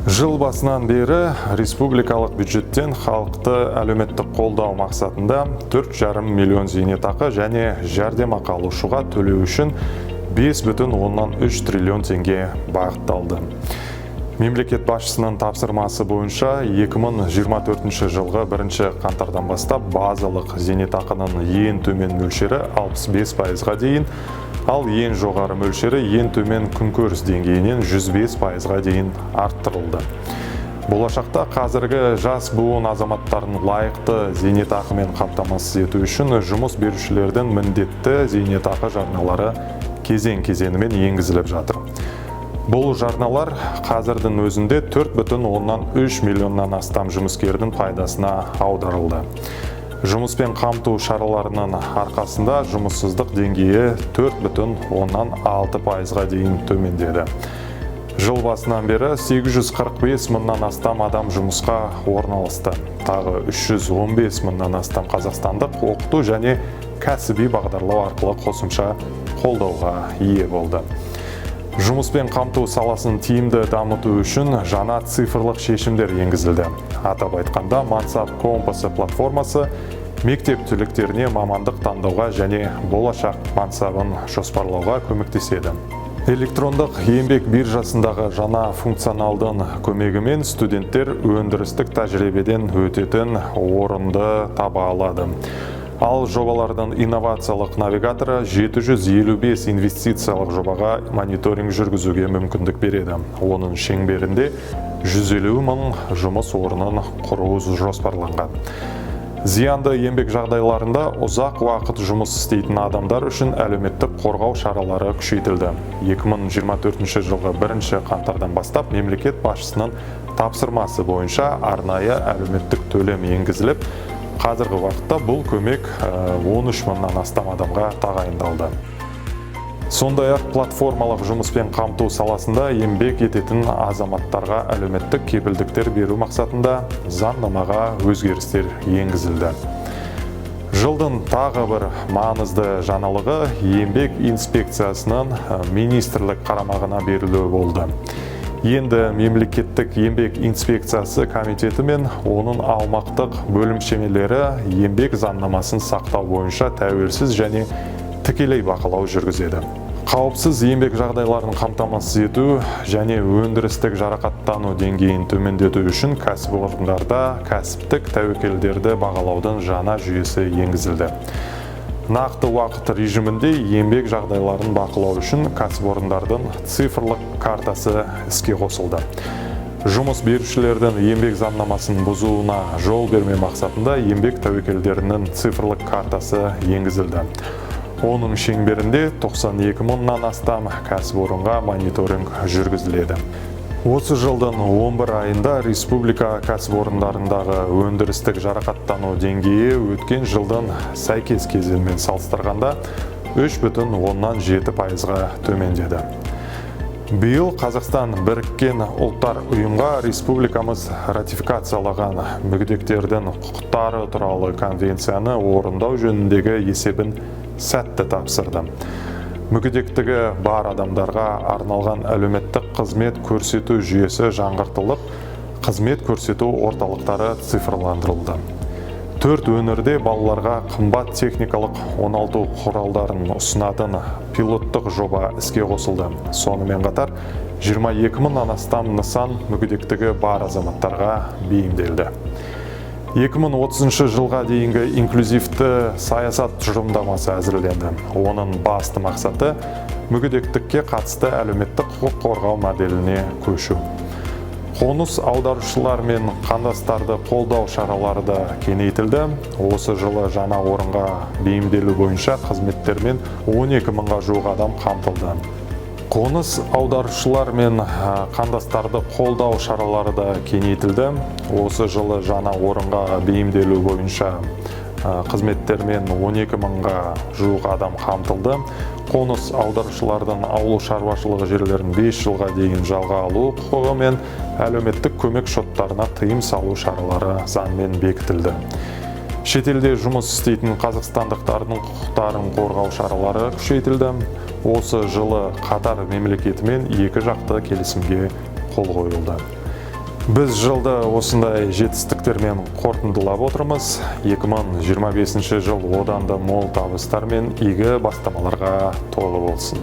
Жыл басынан бері республикалық бюджеттен халықты әлеуметтік қолдау мақсатында 4,5 миллион зейнетақы және жәрдемақы алушыға төлеу үшін 5,3 триллион теңге бағытталды. Мемлекет басшысының тапсырмасы бойынша 2024 жылғы бірінші қаңтардан бастап базалық зейнетақының ең төмен мөлшері 65%-ға дейін, ал ең жоғары мөлшері ең төмен күнкөріс деңгейінен 105%-ға дейін арттырылды. Болашақта қазіргі жас буын азаматтарын лайықты зейнетақымен қамтамасыз ету үшін жұмыс берушілердің міндетті зейнетақы жарналары кезең-кезеңімен енгізіліп жатыр. Бұл жарналар қазірдің өзінде 4,3 миллионнан астам жұмыскердің пайдасына аударылды. Жұмыспен қамту шараларының арқасында жұмыссыздық деңгейі 4,6%-ға дейін төмендеді. Жыл басынан бері 845 мыңнан астам адам жұмысқа орналасты. Тағы 315 мыңнан астам қазақстандық оқыту және кәсіби бағдарлау арқылы қосымша қолдауға ие болды. Жұмыспен қамту саласын тиімді дамыту үшін жаңа цифрлық шешімдер енгізілді. Атап айтқанда, Мансап компасы платформасы мектеп түлектеріне мамандық таңдауға және болашақ мансабын жоспарлауға көмектеседі. Электрондық еңбек биржасындағы жаңа функционалдың көмегімен студенттер өндірістік тәжірибеден өтетін орынды таба алады. Ал жобалардың инновациялық навигаторы 755 инвестициялық жобаға мониторинг жүргізуге мүмкіндік береді. Оның шеңберінде 150 мың жұмыс орнын құру жоспарланған. Зиянды еңбек жағдайларында ұзақ уақыт жұмыс істейтін адамдар үшін әлеуметтік қорғау шаралары күшейтілді. 2024 жылғы бірінші қаңтардан бастап мемлекет басшысының тапсырмасы бойынша арнайы әлеуметтік төлем енгізіліп, қазіргі уақытта бұл көмек 13 мыңнан астам адамға тағайындалды. Сондай-ақ платформалық жұмыспен қамту саласында еңбек ететін азаматтарға әлеуметтік кепілдіктер беру мақсатында заңнамаға өзгерістер енгізілді. Жылдың тағы бір маңызды жаңалығы еңбек инспекциясының министрлік қарамағына берілуі болды. Енді мемлекеттік еңбек инспекциясы комитеті мен оның аумақтық бөлімшелері еңбек заңнамасын сақтау бойынша тәуелсіз және тікелей бақылау жүргізеді. Қауіпсіз еңбек жағдайларын қамтамасыз ету және өндірістік жарақаттану деңгейін төмендету үшін кәсіпорындарда кәсіптік тәуекелдерді бағалаудың жаңа жүйесі енгізілді. Нақты уақыт режимінде еңбек жағдайларын бақылау үшін кәсіпорындардың цифрлық картасы іске қосылды. Жұмыс берушілердің еңбек заңнамасын бұзуына жол бермеу мақсатында еңбек тәуекелдерінің цифрлық картасы енгізілді. Оның шеңберінде 92 мыңнан астам кәсіпорынға мониторинг жүргізіледі. Осы жылдың 11 айында республика кәсіпорындарындағы өндірістік жарақаттану деңгейі өткен жылдың сәйкес кезеңімен салыстырғанда 3,7%-ға төмендеді. Биыл Қазақстан Біріккен Ұлттар Ұйымға республикамыз ратификациялаған мүгедектердің құқықтары туралы конвенцияны орындау жөніндегі есебін сәтті тапсырды. Мүгедектігі бар адамдарға арналған әлеуметтік қызмет көрсету жүйесі жаңғыртылып, қызмет көрсету орталықтары цифрландырылды. Төрт өңірде балаларға қымбат техникалық оңалту құралдарын ұсынатын пилоттық жоба іске қосылды. Сонымен қатар 22 мыңнан астам нысан мүгедектігі бар азаматтарға бейімделді. 2030 жылға дейінгі инклюзивті саясат тұжырымдамасы әзірленді. Оның басты мақсаты – мүгедектікке қатысты әлеуметтік құқық қорғау моделіне көшу. Қоныс аударушылар мен қандастарды қолдау шаралары да кеңейтілді. Осы жылы жаңа орынға бейімделу бойынша қызметтермен 12 мыңға жуық адам қамтылды. Қоныс аударушылар мен қандастарды қолдау шаралары да кеңейтілді. Осы жылы жаңа орынға бейімделу бойынша қызметтермен 12 мыңға жуық адам қамтылды. Қоныс аударушылардың ауыл шаруашылығы жерлерін 5 жылға дейін жалға алу құқығы мен әлеуметтік көмек шоттарына тыйым салу шаралары заңмен бекітілді. Шетелде жұмыс істейтін қазақстандықтардың құқықтарын қорғау шаралары күшейтілді. Осы жылы Қатар мемлекетімен екі жақты келісімге қол қойылды. Біз жылды осындай жетістіктермен қорытындылап отырмыз. 2025 жыл одан да мол табыстар мен игі бастамаларға толы болсын.